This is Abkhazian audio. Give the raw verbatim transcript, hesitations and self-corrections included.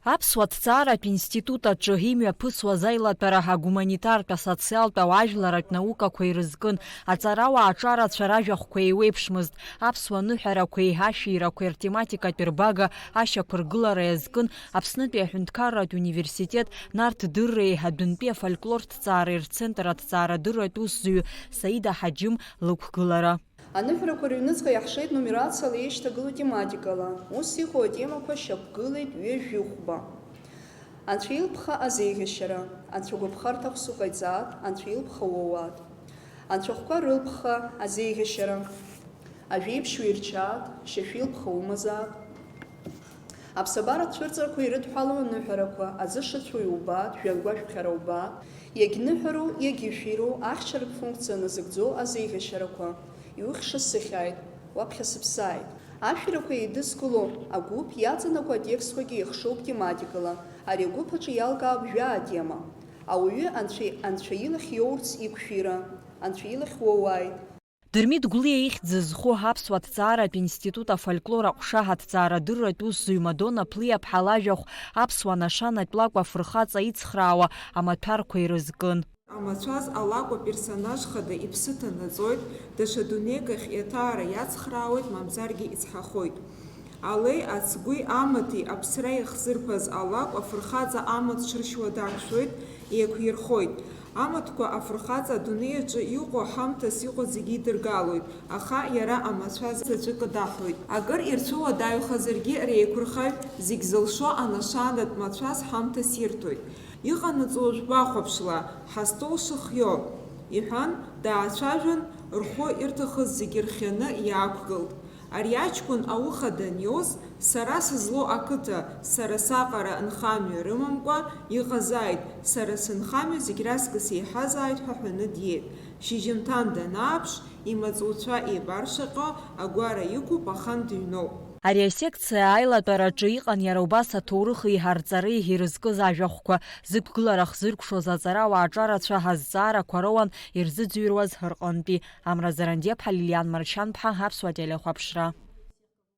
Аԥсуа ҭҵааратә институт аҿы имҩаԥысуаз аилатәара агуманитартә, асоциалтә, ауаажәларратә наукақәа ирызкын. Аҵарауаа аҿарацәа ражәахәқәа еиуеиԥшмызт. Аԥсуа ныҳәарақәеи ашәирақәеи ртематикатә рбага ашьақәыргылара иазкын Аԥснытәи аҳәынҭқарратә университет Нарҭ дырреи адәынтәи афольклорҭҵаареи рцентр аҭҵаарадырратә усзуҩы Саида Ҳаџьым лықәгылара. Аныҳәарақәа рыҩныҵҟа иаҳшеит нумерациала еишьҭагылоу тематикала. Ус иҟоу атемақәа шьақәгылеит ҩажәи хәба. Анцәа илԥха азеиӷьашьара, анцәа гәаԥхарҭа ахәсу ҟаиҵаат, анцәа илԥха уоуаат. Анцәахәқәа рылԥха азеиӷьашьара, ажәеиԥшьҩы ирчаат, шьашәы илԥха умазаат. Аԥсабаратә цәырҵрақәа ирыдҳәалоу аныҳәарақәа, аӡы шыцәоу иубаат, жәҩангәашәԥхьара убаат, иагьныҳәару, иагьышәиру, ахьчаратә функциа назыгӡо азеиӷьашьарақәа, иухьша сыхьааит, уаԥхьа сыԥсааит. Ашәирақәа еидызкыло агәыԥ иаҵанакуа атекстқәагьы еихшоуп тематикала, ари агәыԥ аҿы иалкаауп жәаа атема. Ауаҩы анцәа, анцәа илахь иоурц иқәшәира, анцәа илахь уоуааит. Дырмит Гәлиа ихьӡ зху аԥсуа ҭҵааратә институт афольклор аҟәша аҭҵаарадырратә усзуҩ Мадона Ԥлиаԥҳа лажәахә аԥсуа нашанатә лакә афырхаҵа ицхраауа амаҭәарқәа ирызкын. Амацәаз алакә аперсонаж хада иԥсы ҭанаҵоит, даҽа дунеик ахь иаҭаара иацхраауеит, мамзаргьы ицҳахоит. Алеи ацгәи амаҭи аԥсра иахзырԥаз алакә афырхаҵа амаҭ шыршьуа дақәшәоит, еиқәирхоит. Амаҭқәа афырхаҵа адунеи аҿы иҟоу ҳамҭас иҟоу зегьы идыргалоит, аха иара амацәаз заҵәык даҳәоит. Акыр ирцәыуадаҩхазаргьы реиқәырхаҩ зегь зылшо анашанатә мацәаз ҳамҭас ирҭоит. Иҟанаҵо жәбахәаԥшла, ҳастол шыхиоу, иҳәан, даацәажәан, рхәы ирҭахыз зегьы рхианы иаақәгылт. Ари аҷкәын ауха даниоз, сара сызлоу ақыҭа, сара саҟара нхамҩа рымамкәа иҟазааит, сара сынхамҩа зегь раҵкыс еиҳазааит ҳәа ҳәаны диеит. Шьыжьымҭан данааԥш, имаҵуцәа еибаршаҟьо агәара иқәуп, ахан дыҩноуп. Ари асекциа аилатәараҿы иҟан иара убас аҭоурыхи арҵареи ирызкыз ажәахәқәа, зықәгылара хзыркәшоз аҵарауаа аҿарацәа азҵаарақәа роуан ирзыӡырҩуаз рҟынтәи. Амра Зарандиаԥҳа, Лилиан Маршьанԥҳа, Аԥсуа телехәаԥшра.